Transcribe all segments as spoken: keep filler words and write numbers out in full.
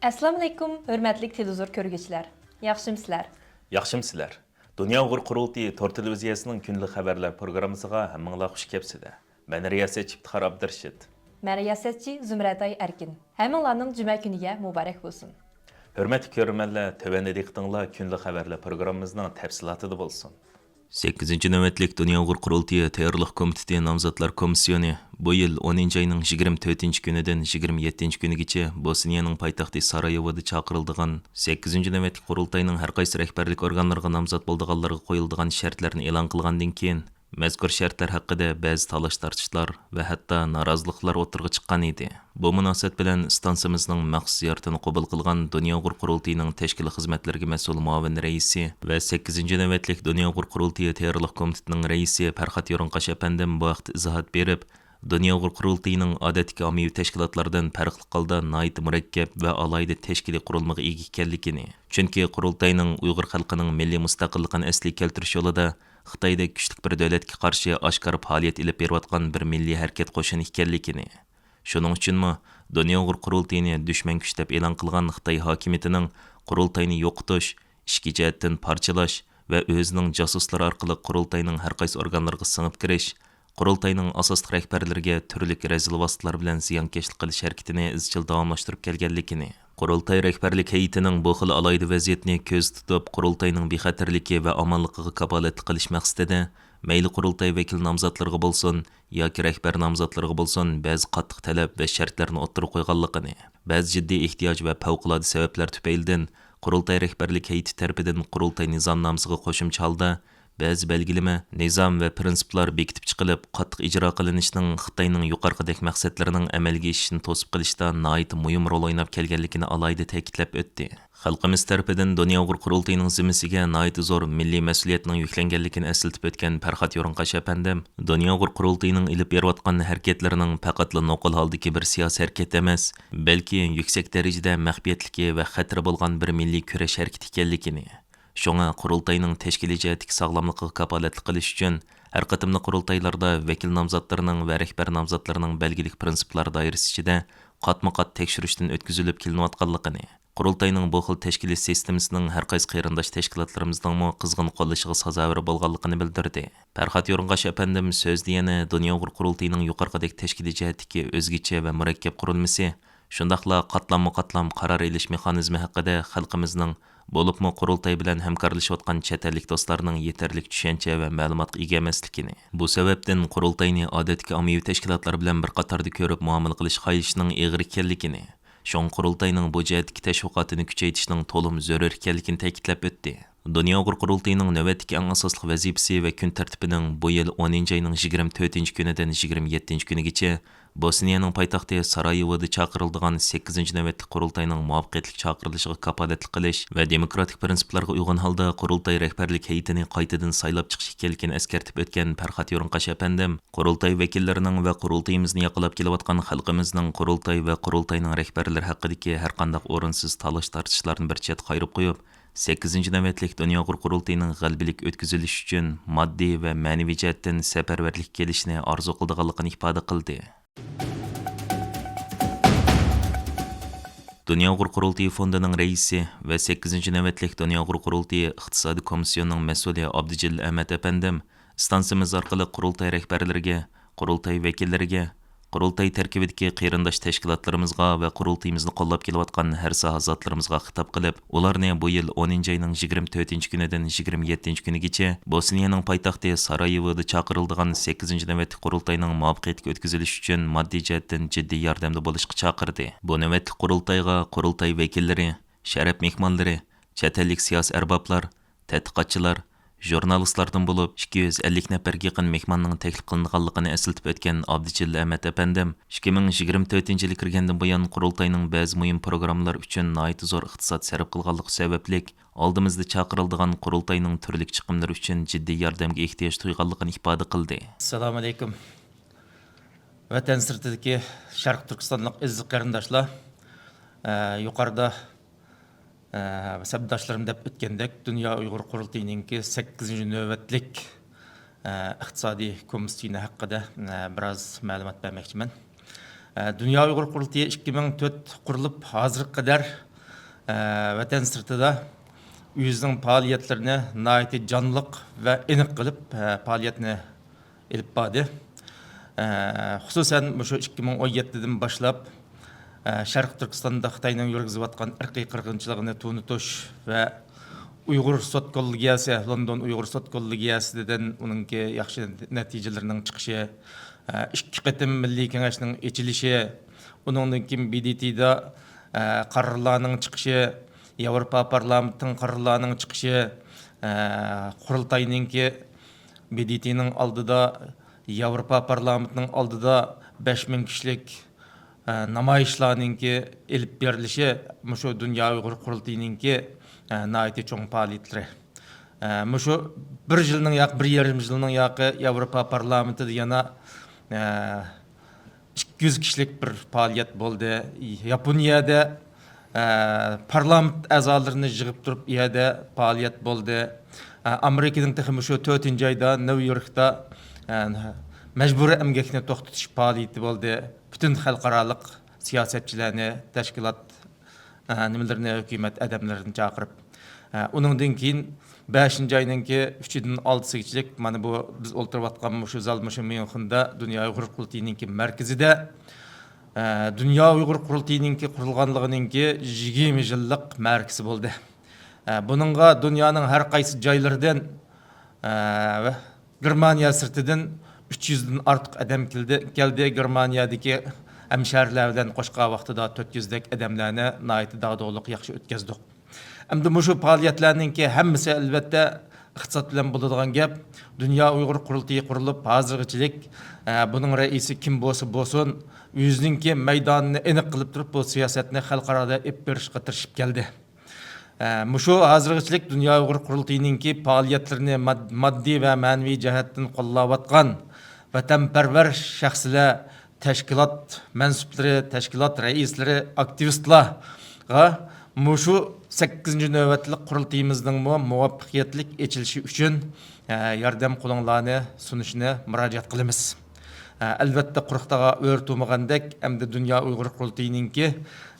ئەسسالامۇئەلەيكۇم، ھۆرمەتلىك تېلېۋىزور كۆرگۈچىلەر. ياخشىمۇسىلەر؟ ياخشىمۇسىلەر؟ دۇنيا ئۇيغۇر قۇرۇلتىيى تور تېلېۋىزىيەسىنىڭ كۈندىلىك خەۋەرلەر پروگراممىسىغا ھەممىڭلار خۇش كەپسىلەر. مەن رىياسەتچى ئىپتىخار ئابدۇرېشىت. مەن رىياسەتچى زۇمرەتئاي ئەركىن. ھەممىڭلارنىڭ جۈمە كۈنىگە مۇبارەك بولسۇن. ھۆرمەتلىك كۆرۈرمەنلەر، تۆۋەندە دىققىتىڭلار كۈندىلىك خەۋەرلەر پروگراممىمىزنىڭ تەپسىلاتىدا بولسۇن. سەككىزىنچى نۆۋەتلىك دۇنيا ئۇيغۇر قۇرۇلتىيى تەييارلىق كومىتېتى نامزاتلار كومىسسىيونى بۇ يىل ئونىنچى ئاينىڭ يىگىرمە تۆتىنچى كۈنىدىن يىگىرمە يەتتىنچى كۈنىگىچە بوسنىيەنىڭ پايتەختى سارايېۋودا چاقىرىلىدىغان سەككىزىنچى نۆۋەتلىك قۇرۇلتاينىڭ ھەر قايسى رەھبەرلىك ئورگانلىرىغا نامزات بولىدىغانلارغا قويۇلىدىغان شەرتلەرنى ئېلان قىلغاندىن كېيىن، مەزكۇر شەرتلەر ھەققىدە بەزى تالاش-تارتىشلار ۋە ھەتتا نارازىلىقلار ئوتتۇرىغا چىققان ئىدى. بۇ مۇناسىۋەت بىلەن ئىستانسىمىزنىڭ مەخسۇس زىيارىتىنى قوبۇل قىلغان دۇنيا ئۇيغۇر قۇرۇلتىيىنىڭ تەشكىلىي خىزمەتلىرىگە مەسئۇل مۇئاۋىن رەئىسى ۋە سەككىزىنچى نۆۋەتلىك دۇنيا ئۇيغۇر قۇرۇلتىيى تەييارلىق كومىتېتىنىڭ رەئىسى پەرھات يورۇنقاش ئەپەندىم بۇ ھەقتە ئىزاھات بېرىپ، دۇنيا ئۇيغۇر قۇرۇلتىيىنىڭ ئادەتتىكى ئاممىۋى تەشكىلاتلاردىن پەرقلىق ھالدا ناھايىتى مۇرەككەپ ۋە ئالاھىدە تەشكىلىي قۇرۇلمىغا ئىگە ئىكەنلىكىنى، چۈنكى قۇرۇلتاينىڭ ئۇيغۇر خەلقىنىڭ مىللىي مۇستەقىللىقىنى ئەسلىگە كەلتۈرۈش يولىدا خىتايدەك كۈچلۈك بىر دۆلەتكە قارشى ئاشكارا پائالىيەت ئېلىپ بېرىۋاتقان بىر مىللىي ھەرىكەت قوشۇنى ئىكەنلىكىنى، شۇنىڭ ئۈچۈنمۇ دۇنيا ئۇيغۇر قۇرۇلتىيىنى دۈشمەن كۈچ دەپ ئېلان قىلغان خىتاي ھاكىمىيىتىنىڭ قۇرۇلتاينى يوقىتىش، ئىچكى جەھەتتىن پارچىلاش ۋە ئۆزىنىڭ جاسۇسلىرى ئارقىلىق قۇرۇلتاينىڭ ھەر قايسى ئورگانلىرىغا سىڭىپ كىرىش، قۇرۇلتاينىڭ ئاساسلىق رەھبەرلىرىگە تۈرلۈك رەزىل ۋاسىتىلەر بىلەن زىيانكەشلىك قىلىش ھەرىكىتىنى ئىزچىل داۋاملاشتۇرۇپ كەلگەنلىكىنى، قۇرۇلتاي رەھبەرلىك ھەيئىتىنىڭ بۇ خىل ئالاھىدە ۋەزىيەتنى كۆزدە تۇتۇپ، قۇرۇلتاينىڭ بىخەتەرلىكى ۋە ئامانلىقىغا كاپالەتلىك قىلىش مەقسىتىدە، مەيلى قۇرۇلتاي ۋەكىل نامزاتلىرىغا بولسۇن ياكى رەھبەر نامزاتلىرىغا بولسۇن بەزى قاتتىق تەلەپ ۋە شەرتلەرنى ئوتتۇرىغا قويغانلىقىنى، بەزى جىددىي ئېھتىياج ۋە پەۋقۇلئاددە سەۋەبلەر تۈپەيلىدىن قۇرۇلتاي رەھبەرلىك ھەيئىتى تەرىپىدىن قۇرۇلتاي نىزامنامىسىغا قوشۇمچە ھالدا بەزى بەلگىلىمە، نىزام ۋە پىرىنسىپلار بېكىتىپ چىقىلىپ، قاتتىق ئىجرا قىلىنىشىنىڭ خىتاينىڭ يۇقىرىقىدەك مەقسەتلىرىنىڭ ئەمەلگە ئېشىشىنى توسۇپ قېلىشتا ناھايىتى مۇھىم رول ئويناپ كەلگەنلىكىنى ئالاھىدە تەكىتلەپ ئۆتتى. خەلقىمىز تەرىپىدىن دۇنيا ئۇيغۇر قۇرۇلتىيىنىڭ زىممىسىگە ناھايىتى زور مىللىي مەسئۇلىيەتنىڭ يۈكلەنگەنلىكىنى ئەسلىتىپ ئۆتكەن پەرھات يورۇنقاش ئەپەندىم، دۇنيا ئۇيغۇر قۇرۇلتىيىنىڭ ئېلىپ بېرىۋاتقان ھەرىكەتلىرىنىڭ پەقەتلا نوقۇل ھالدىكى بىر سىياسىي ھەرىكەت ئەمەس، بەلكى يۈكسەك دەرىجىدە مەخپىيەتلىكى ۋە خەتىرى بولغان بىر مىللىي كۈرەش ھەرىكىتى ئىكەنلىكىنى، شۇڭا قۇرۇلتاينىڭ تەشكىلىي جەھەتتىكى ساغلاملىقىغا كاپالەتلىك قىلىش ئۈچۈن، ھەر قېتىملىق قۇرۇلتايلاردا ۋەكىل نامزاتلىرىنىڭ ۋە رەھبەر نامزاتلىرىنىڭ بەلگىلىك پىرىنسىپلار دائىرىسى ئىچىدە قاتمۇ قات تەكشۈرۈشتىن ئۆتكۈزۈلۈپ كېلىنىۋاتقانلىقىنى، قۇرۇلتاينىڭ بۇ خىل تەشكىلىي سىستېمىسىنىڭ ھەر قايسى قېرىنداش تەشكىلاتلىرىمىزنىڭمۇ قىزغىن قوللىشىغا سازاۋەر بولغانلىقىنى بىلدۈردى. پەرھات يورۇنقاش ئەپەندىم سۆزىدە يەنە دۇنيا ئۇيغۇر قۇرۇلتىيىنىڭ يۇقىرىقىدەك تەشكىلىي جەھەتتىكى ئۆزگىچە ۋە مۇرەككەپ قۇرۇلمىسى، شۇنداقلا قاتلاممۇ قاتلام قارار ئېلىش مېخانىزمى ھەققىدە خەلقىمىزنىڭ، بولۇپمۇ قۇرۇلتاي بىلەن ھەمكارلىشىۋاتقان چەت ئەللىك دوستلارنىڭ يېتەرلىك چۈشەنچە ۋە مەلۇماتقا ئىگە ئەمەسلىكىنى، بۇ سەۋەبتىن قۇرۇلتاينى ئادەتتىكى ئاممىۋى تەشكىلاتلار بىلەن بىر قاتاردا كۆرۈپ مۇئامىلە قىلىش خاھىشىنىڭ ئېغىر ئىكەنلىكىنى، شۇڭا قۇرۇلتاينىڭ بۇ جەھەتتىكى تەشۋىقاتىنى كۈچەيتىشنىڭ تولىمۇ زۆرۈر ئىكەنلىكىنى تەكىتلەپ ئۆتتى. دۇنيا ئۇيغۇر قۇرۇلتىيىنىڭ نۆۋەتتىكى ئەڭ ئاساسلىق ۋەزىپىسى ۋە كۈن تەرتىپىنىڭ بۇ يىل ئونىنچى ئاينىڭ يىگىرمە تۆتىنچى كۈنىدىن يىگىرمە يەتتىنچى كۈنىگىچە بوسنىيەنىڭ پايتەختى سارايېۋودا چاقىرىلىدىغان سەككىزىنچى نۆۋەتلىك قۇرۇلتاينىڭ مۇۋەپپەقىيەتلىك چاقىرىلىشىغا كاپالەتلىك قىلىش ۋە دېموكراتىك پىرىنسىپلارغا ئۇيغۇن ھالدا قۇرۇلتاي رەھبەرلىك ھەيئىتىنى قايتىدىن سايلاپ چىقىش ئىكەنلىكىنى ئەسكەرتىپ ئۆتكەن پەرھات يورۇنقاش ئەپەندىم، قۇرۇلتاي ۋەكىللىرىنىڭ ۋە قۇرۇلتىيىمىزنى ياقلاپ كېلىۋاتقان خەلقىمىزنىڭ قۇرۇلتاي ۋە قۇرۇلتاينىڭ رەھبەرلىرى ھەققىدىكى ھەرقانداق ئورۇنسىز تالاش-تارتىشلارنى بىر چەتكە قايرىپ قويۇپ، سەككىزىنچى نۆۋەتلىك دۇنيا ئۇيغۇر قۇرۇلتىيىنىڭ غەلىبىلىك ئۆتكۈزۈلۈشى ئۈچۈن ماددىي ۋە مەنىۋى جەھەتتىن سەپەرۋەرلىك كېلىشىنى ئارزۇ قىلىدىغانلىقىنى ئىپادە قىلدى. دۇنيا ئۇيغۇر قۇرۇلتىيى فوندىنىڭ رەئىسى ۋە سەككىزىنچى نۆۋەتلىك دۇنيا ئۇيغۇر قۇرۇلتىيى ئىقتىسادىي كومىسسىيونىنىڭ مەسئۇلى ئابدۇجېلىل ئەمەت ئەپەندىم ئىستانسىمىز ئارقىلىق قۇرۇلتاي رەھبەرلىرىگە، قۇرۇلتاي ۋەكىللىرىگە، قۇرۇلتاي تەركىبىدىكى قېرىنداش تەشكىلاتلىرىمىزغا ۋە قۇرۇلتىيىمىزنى قوللاپ كېلىۋاتقان ھەر ساھە زاتلىرىمىزغا خىتاب قىلىپ، ئۇلارنى بۇ يىل ئونىنچى ئاينىڭ يىگىرمە تۆتىنچى كۈنىدىن يىگىرمە يەتتىنچى كۈنىگىچە بوسنىيەنىڭ پايتەختى سارايېۋودا چاقىرىلىدىغان سەككىزىنچى نۆۋەتلىك قۇرۇلتاينىڭ مۇۋەپپەقىيەتلىك ئۆتكۈزۈلۈشى ئۈچۈن ماددىي جەھەتتىن جىددىي ياردەمدە بولۇشقا چاقىردى. بۇ نۆۋەتلىك قۇرۇلتايغا قۇرۇلتاي ۋەكىللىرى، شەرەپ مېھمانلىرى، چەت ئەللىك سىياسىي ئەربابلار، تەتقىقاتچىلار، ژۇرنالىستلاردىن بولۇپ ئىككى يۈز ئەللىك نەپەرگە يېقىن مېھماننىڭ تەكلىپ قىلىنغانلىقىنى ئەسلىتىپ ئۆتكەن ئابدۇجېلىل ئەمەت ئەپەندىم، ئىككى مىڭ يىگىرمە تۆتىنچى يىلى كىرگەندىن بۇيان قۇرۇلتاينىڭ بەزى مۇھىم پروگراممىلار ئۈچۈن ناھايىتى زور ئىقتىساد سەرپ قىلغانلىقى سەۋەبلىك، ئالدىمىزدا چاقىرىلىدىغان قۇرۇلتاينىڭ تۈرلۈك چىقىملىرى ئۈچۈن جىددىي ياردەمگە ئېھتىياج تۇيغانلىقىنى ئىپادە قىلدى. ئەسسالامۇئەلەيكۇم. ۋەتەن سىرتىدىكى شەرقىي تۈركىستانلىق ئەزىز قېرىنداشلار، ئە، يۇقىرىدا، ئە، سەپداشلىرىم دەپ ئۆتكەندەك، دۇنيا ئۇيغۇر قۇرۇلتىيىنىڭكى سەككىزىنچى نۆۋەتلىك، ئە، ئىقتىسادىي كومىسسىيونى ھەققىدە، ئە، بىراز مەلۇمات بەرمەكچىمەن. ئە، دۇنيا ئۇيغۇر قۇرۇلتىيى ئىككى مىڭ تۆت قۇرۇلۇپ، ھازىرغا قەدەر ئە، ۋەتەن سىرتىدا ئۆزىنىڭ پائالىيەتلىرىنى ناھايىتى جانلىق ۋە ئېنىق قىلىپ، ئە، پائالىيەتنى ئېلىپ باردى. ئە، خۇسۇسەن، مۇشۇ ئىككى مىڭ ئون يەتتىدىن باشلاپ، ئە، شەرقىي تۈركىستاندا خىتاينىڭ يۈرگۈزۈۋاتقان ئىرقىي قىرغىنچىلىقىنى تونۇتۇش ۋە ئۇيغۇر سوت كوللېگىيەسى، لوندون ئۇيغۇر سوت كوللېگىيەسىدىن ئۇنىڭكى ياخشى نەتىجىلىرىنىڭ چىقىشى، ئە، ئىككى قېتىم مىللىي كېڭەشنىڭ ئېچىلىشى، ئۇنىڭدىن كېيىن ب د ت دا، ئە، قارارلارنىڭ چىقىشى، ياۋروپا پارلامېنتىنىڭ قارارلارىنىڭ چىقىشى، ئە، قۇرۇلتاينىڭكى ب د ت نىڭ ئالدىدا، ياۋروپا پارلامېنتىنىڭ ئالدىدا بەش مىڭ كىشىلىك، ئە، نامايىشلارنىڭكى ئېلىپ بېرىلىشى مۇشۇ دۇنيا ئۇيغۇر قۇرۇلتىيىنىڭكى، ئە، ناھايىتى چوڭ پائالىيەتلىرى. ئە، مۇشۇ بىر يىلنىڭ ياقى، بىر يېرىم يىلنىڭ ياقى ياۋروپا پارلامېنتىدا يەنە، ئە، ئىككى يۈز كىشىلىك بىر پائالىيەت بولدى. ياپونىيەدە، ئە، پارلامېنت ئەزالىرىنى يىغىپ تۇرۇپ، ئۇ يەردە پائالىيەت بولدى. ئە، ئامېرىكىنىڭ تېخى مۇشۇ تۆتىنچى ئايدا نيۇ يوركتا، ئە، مەجبۇرىي ئەمگەكنى توختىتىش پائالىيىتى بولدى. پۈتۈن خەلقئارالىق سىياسەتچىلەرنى، تەشكىلات، ئە، نېمىلىرىنى، ھۆكۈمەت ئادەملىرىنى چاقىرىپ، ئە، ئۇنىڭدىن كېيىن بەشىنچى ئاينىڭكى ئۈچىدىن ئالتىسىگىچىلىك مانا بۇ بىز ئولتۇرۇۋاتقان مۇشۇ زال، مۇشۇ ميۇنخېندا دۇنيا ئۇيغۇر قۇرۇلتىيىنىڭكى مەركىزىدە، ئە، دۇنيا ئۇيغۇر قۇرۇلتىيىنىڭكى قۇرۇلغانلىقىنىڭكى يىگىرمە يىللىق مەرىكىسى بولدى. ئە، بۇنىڭغا دۇنيانىڭ ھەر قايسى جايلىرىدىن، ئە، ۋە گېرمانىيە سىرتىدىن ئۈچ يۈزدىن ئارتۇق ئادەم كېلدى، كەلدى. گېرمانىيەدىكى ھەمشەھىرىلەر بىلەن قوشقان ۋاقتىدا تۆت يۈزدەك ئادەملەرنى ناھايىتى داغدۇغىلىق ياخشى ئۆتكەزدۇق. ئەمدى مۇشۇ پائالىيەتلەرنىڭكى ھەممىسى، ئەلۋەتتە، ئىقتىساد بىلەن بولىدىغان گەپ. دۇنيا ئۇيغۇر قۇرۇلتىيى قۇرۇلۇپ، ھازىرغىچىلىك، ئە، بۇنىڭ رەئىسى كىم بولسا بولسۇن، ئۆزىنىڭكى مەيدانىنى ئېنىق قىلىپ تۇرۇپ، بۇ سىياسەتنى خەلقئارادا ئېلىپ بېرىشقا تىرىشىپ كەلدى. ئە، مۇشۇ ھازىرغىچىلىك دۇنيا ئۇيغۇر قۇرۇلتىيىنىڭكى پائالىيەتلىرىنى ماد-، ماددىي ۋە مەنىۋى جەھەتتىن قوللاۋاتقان ۋەتەنپەرۋەر شەخسلەر، تەشكىلات مەنسۇپلىرى، تەشكىلات رەئىسلىرى، ئاكتىۋىستلارغا مۇشۇ سەككىزىنچى نۆۋەتلىك قۇرۇلتىيىمىزنىڭمۇ مۇۋەپپەقىيەتلىك ئېچىلىشى ئۈچۈن، ئە، ياردەم قولۇڭلارنى سۇنۇشنى مۇراجىئەت قىلىمىز. ئە، ئەلۋەتتە، قۇرۇق تاغا ئۆرە تۇمىغاندەك، ئەمدى دۇنيا ئۇيغۇر قۇرۇلتىيىنىڭكى،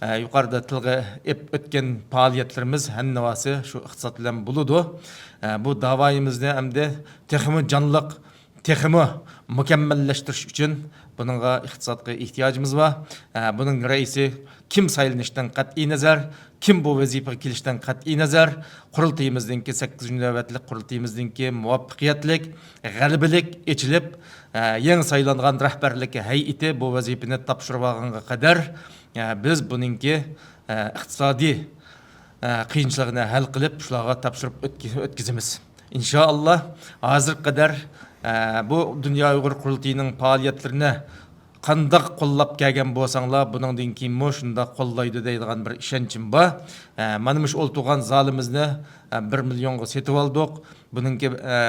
ئە، يۇقىرىدا تىلغا ئېلىپ ئۆتكەن پائالىيەتلىرىمىز ھەننىۋاسى شۇ ئىقتىساد بىلەن بولىدۇ. ئە، بۇ داۋايىمىزنى ئەمدى تېخىمۇ جانلىق، تېخىمۇ مۇكەممەللەشتۈرۈش ئۈچۈن بۇنىڭغا ئىقتىسادقا ئېھتىياجىمىز بار. ئە، بۇنىڭ رەئىسى كىم سايلىنىشتىن قەتئىينەزەر، كىم بۇ ۋەزىپىگە كېلىشتىن قەتئىينەزەر، قۇرۇلتىيىمىزنىڭكى، سەككىزىنچى نۆۋەتلىك قۇرۇلتىيىمىزنىڭكى مۇۋەپپەقىيەتلىك، غەلىبىلىك ئېچىلىپ، ئە، يېڭى سايلانغان رەھبەرلىك ھەيئىتى بۇ ۋەزىپىنى تاپشۇرۇۋالغانغا قەدەر، ئە، بىز بۇنىڭكى، ئە، ئىقتىسادىي، ئە، قىيىنچىلىقىنى ھەل قىلىپ، شۇلارغا تاپشۇرۇپ ئۆتكە-، ئۆتكۈزىمىز. ئىنشائاللا، ھازىرغا قەدەر، ئە، بۇ دۇنيا ئۇيغۇر قۇرۇلتىيىنىڭ پائالىيەتلىرىنى قانداق قوللاپ كەلگەن بولساڭلار، بۇنىڭدىن كېيىنمۇ شۇنداق قوللايدۇ دەيدىغان بىر ئىشەنچىم بار. ئە، مانا مۇشۇ ئولتۇرغان زالىمىزنى، ئە، بىر مىليونغا سېتىۋالدۇق. بۇنىڭكى، ئە،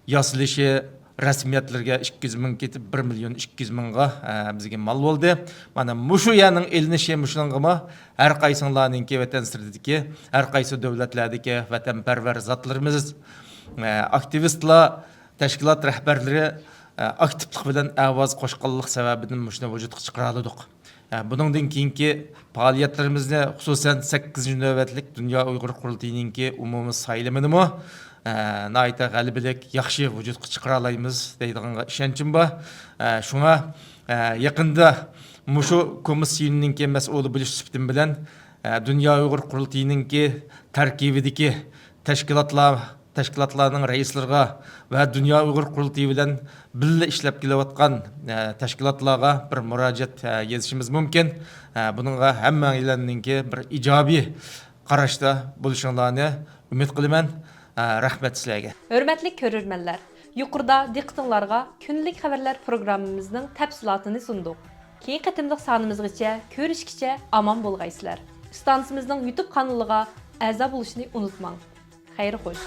ياسىلىشى، رەسمىيەتلىرىگە ئىككى يۈز مىڭ كېتىپ، بىر مىليون ئىككى يۈز مىڭغا، ئە، بىزگە مال بولدى. مانا مۇشۇ يەرنىڭ ئېلىنىشى مۇشۇنىڭغىمۇ ھەر قايسىڭلارنىڭكى ۋەتەن سىرتىدىكى، ھەر قايسى دۆلەتلەردىكى ۋەتەنپەرۋەر زاتلىرىمىز، ئە، ئاكتىۋىستلار، تەشكىلات رەھبەرلىرى، ئە، ئاكتىپلىق بىلەن ئاۋاز قوشقانلىق سەۋەبىدىن مۇشۇنى ۋۇجۇدقا چىقىرالىدۇق. ئە، بۇنىڭدىن كېيىنكى پائالىيەتلىرىمىزنى، خۇسۇسەن، سەككىزىنچى نۆۋەتلىك دۇنيا ئۇيغۇر قۇرۇلتىيىنىڭكى ئومۇمىي سايلىمىنىمۇ، ئە، ناھايىتى غەلىبىلىك، ياخشى ۋۇجۇدقا چىقىرالايمىز دەيدىغانغا ئىشەنچىم بار. ئە، شۇڭا، ئە، يېقىندا مۇشۇ كومىسسىيىنىڭكى مەسئۇلى بولۇش سۈپىتىم بىلەن، ئە، دۇنيا ئۇيغۇر قۇرۇلتىيىنىڭكى تەركىبىدىكى تەشكىلاتلار، تەشكىلاتلارنىڭ رەئىسلىرىغا ۋە دۇنيا ئۇيغۇر قۇرۇلتىيى بىلەن بىللە ئىشلەپ كېلىۋاتقان، ئە، تەشكىلاتلارغا بىر مۇراجىئەت، ئە، يېزىشىمىز مۇمكىن. ئە، بۇنىڭغا ھەممەڭلارنىڭكى بىر ئىجابىي قاراشتا بولۇشۇڭلارنى ئۈمىد قىلىمەن. ئە، رەھمەت سىلەرگە. ھۆرمەتلىك كۆرۈرمەنلەر، يۇقىرىدا دىققىتىڭلارغا كۈندىلىك خەۋەرلەر پروگراممىمىزنىڭ تەپسىلاتىنى سۇندۇق. كېيىنكى قېتىملىق سانىمىزغىچە كۆرۈشكىچە ئامان بولغايسىلەر. ئىستانسىمىزنىڭ يۇتۇب قانىلىغا ئەزا بولۇشنى ئۇنتۇماڭ. خەير خوش.